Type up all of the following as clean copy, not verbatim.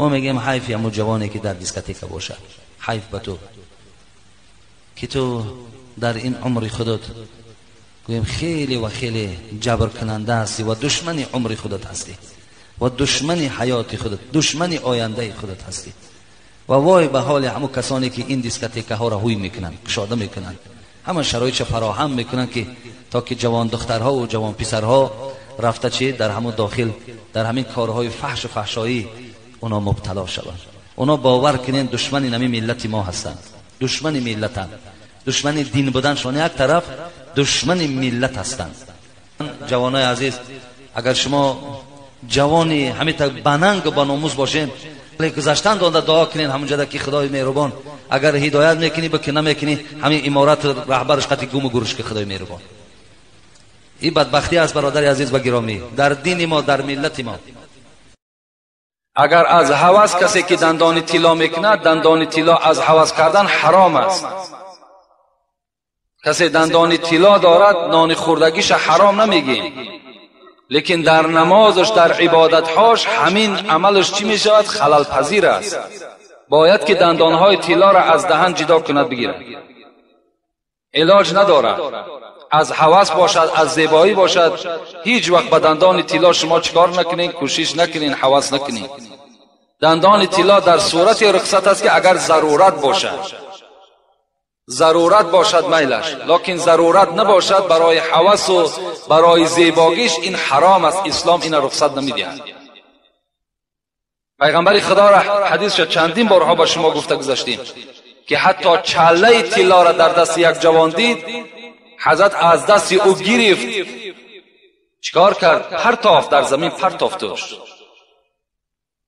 Мо мегӯем ҳайфи ҳамун ҷавоне ки дар дискотека бошад, ҳайф ба ту ки ту дар ин умри худат гӯем хеле ва хеле ҷабркунанда ҳастӣ ва душмани умри худат ҳастӣ ва душмани ҳаёти худат, душмани ояндаи худат ҳастӣ. Ва вой ба ҳоли ҳамун касоне ки ин дискотекаҳоро ҳуй мекунанд, кушода мекунанд, ҳама шароитша фароҳам мекунанд ки то ки ҷавон духтарҳо ва ҷавон писарҳо рафта чи дар ҳамун дохил дар ҳамин корҳои фаҳшу фаҳшоӣ اونا مبتلا شوند. اونا باور کنین دشمن نمی ملت ما هستند، دشمن ملتند، دشمن دین بودنشان یک طرف، دشمن ملت هستند. جوانای عزیز، اگر شما جوانی همین تا بننگ و باناموس باشین، گذشتن دانده دعا کنین همونجا که خدای مهربان اگر هدایت میکنی بکنه نمیکنی همین امارت رهبرش قطعی گم و گورش که خدای مهربان. این بدبختی است برادر عزیز و گرامی در دین ما، در ملت ما. اگر از هوس کسی که دندان طلا میکند، دندان طلا از هوس کردن حرام است. کسی دندان طلا دارد نان خوردگیش حرام نمیگیم، لیکن در نمازش، در عبادتهاش همین عملش چی میشود؟ خلل پذیر است. باید که دندانهای طلا را از دهن جدا کند، بگیرد. علاج ندارد. از هوس باشد، از زیبایی باشد، هیچ وقت به دندان طلا شما چکار نکنین، کوشش نکنین، هوس نکنین. دندان طلا در صورت رخصت است که اگر ضرورت باشد، ضرورت باشد میلش، لکن ضرورت نباشد برای هوس و برای زیباگیش این حرام است. اسلام این رخصت نمیدهد. پیغمبر خدا را حدیث چندین بارها به شما گفته گذاشتیم که حتی چله طلا را در دست یک جوان دید، حضرت از دست او گرفت، چیکار کرد؟ پرتافت در زمین، پرتافتش.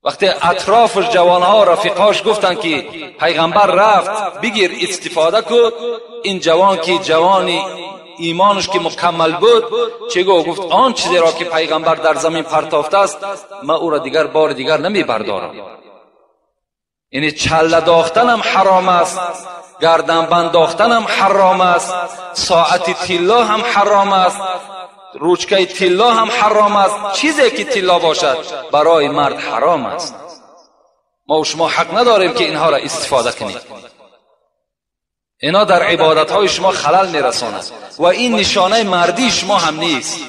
وقتی اطرافش جوانها رفیقاش گفتند که پیغمبر رفت بگیر استفاده کن، این جوان که جوانی ایمانش که مکمل بود چه گفت؟ آن چیزی را که پیغمبر در زمین پرتافته است من او را دیگر بار دیگر نمی بردارم. یعنی چله داختنم حرام است، گردن بنداختنم حرام است، ساعت طلا هم حرام است، روچکه طلا هم حرام است. چیزی که طلا باشد برای مرد حرام است. ما و شما حق نداریم که اینها را استفاده کنیم. اینا در عبادتهای شما خلل میرساند و این نشانه مردی شما هم نیست.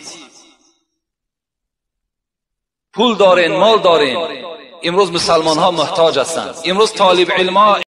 پول دارین، مال دارین، امروز مسلمان ها محتاج هستند. امروز طالب علم ها